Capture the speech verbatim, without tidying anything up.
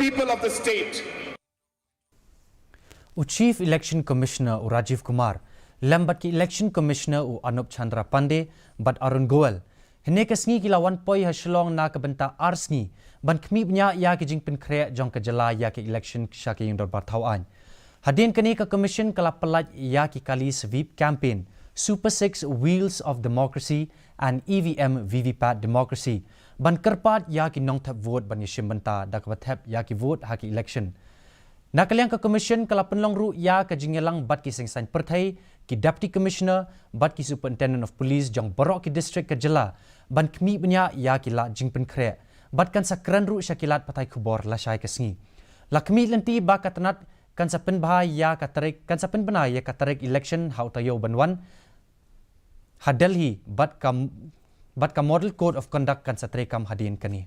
people of the state. U Chief Election Commissioner u Rajiv Kumar lem bad ki Election Commissioner u Anup Chandra Pandey bad Arun Goel hynne ka sngi ki la wan poi ha Shillong na ka bynta ar sngi ban khmih bniah ïa ki jingpynkhreh jong ka jylla ïa ka election sha ka ïing dorbar thaw aiñ. Hadien kane ka Commission ka la pyllait ïa ki kali sweep campaign, Super Six Wheels of Democracy and E V M V V P A T Democracy ban kyrpad ïa ki nongthep vote ban ïashim bynta da kaba thep ïa ki vote ha ki election. Na ka liang ka Commission ka la pynlong ruh ïa ka jingïalang bad ki seng saiñ pyrthei, ki Deputy Commissioner bad ki Superintendent of Police jong baroh ki district ka jylla ban khmih bniah ïa ki lad jingpynkhreh bad kan sa kren ruh sha ki lad pathai khubor lashai ka sngi. La khmih lynti ba ka tnat kan sa pynbha ïa ka tarik kan sa pynbna ïa ka tarik election ha u taïew ban wan ha Delhi bad ka bad ka Model Code of Conduct kan sa treikam hadien kane.